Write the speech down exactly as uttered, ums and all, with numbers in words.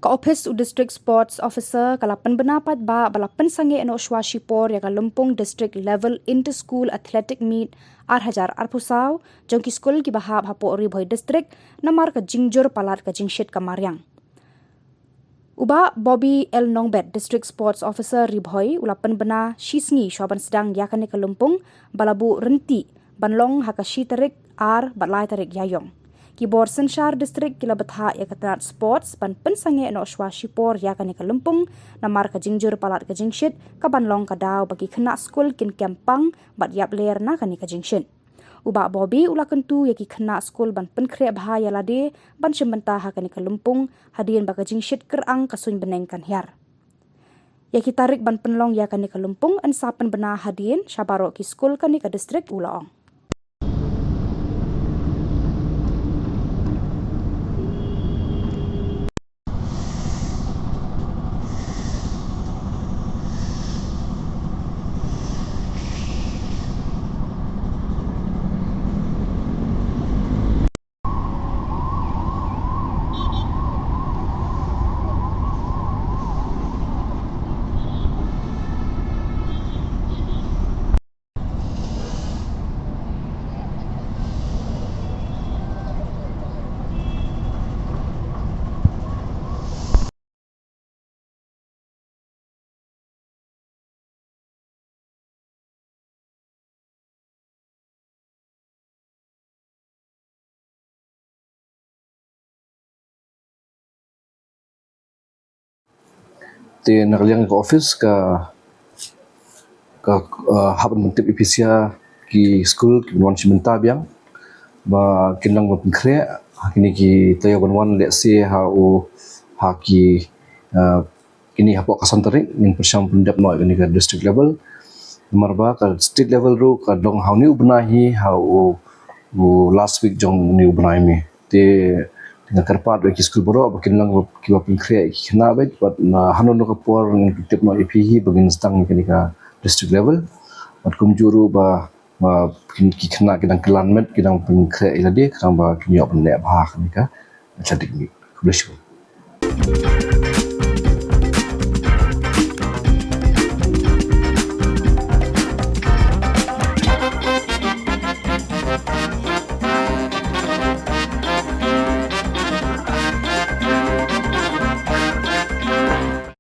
Ophis u District Sports Officer ka la pynbna pat ba ba la pynsangeh noh shwa shipor ïa ka lympung District Level Inter-School Athletic Meet ar hajar arphew saw jong ki skul kiba hap hapoh Ri Bhoi District namar ka jingjur palat ka jingshit ka mariang. U Bah Bobby L Nongbet, District Sports Officer Ri Bhoi, u la pynbna shisngi shwa ban sdang ïa kane ka lympung ba la buh ryntih ban long ha ka shi tarik ar bad lai tarik Ïaiong. Ki bor synshar district ki la bthah ïa ka tnat sports ban pynsangeh noh shwa shipor ïa kane ka lympung namar ka jingjur palat ka jingshit ka ban long ka daw ba ki khynnah skul kin kem pang bad ïap ler na kane ka jingshit. U Bah Bobby u la kyntu ïa ki khynnah skul ban pynkhreh bha ïa lade ban shim bynta ha kane ka lympung hadien ba ka jingshit kyrang ka suiñ bneng kan hiar. Ïa ki tarik ban pynlong ïa kane ka lympung yn sa pynbna hadien sha baroh ki skul kane ka district, u la ong. Te na ka liang ka office ka, ka, uh, hap ban tip ïa phi sha ki skul ki wan shim bynta biang ba kin nang ba pynkhreh ha kine ki taïew ban wan, lehse ha u, ha ki, uh, kine hapoh ka san tarik ngin pyrshang pyndep noh ïa kane ka district level. Namar ba ka state level ruh ka dang ha une u bnai hi, ha u, u last week jong une u bnai May. Te nga kyrpad ïa ki skul baroh ba kin nang ba kiba pynkhreh ïa ki khynnah bad na hano hano ka por ngin pyntip noh ïa phi hi ba ngin sdang ïa kane ka district level. Bad kumjuh ruh ba, ba kin, ki khynnah ki dang kylla met, ki dang pynkhreh ïa lade, khnang ba kin ïoh ban leh bha ha kane ka athletic meet. Khublei shibun.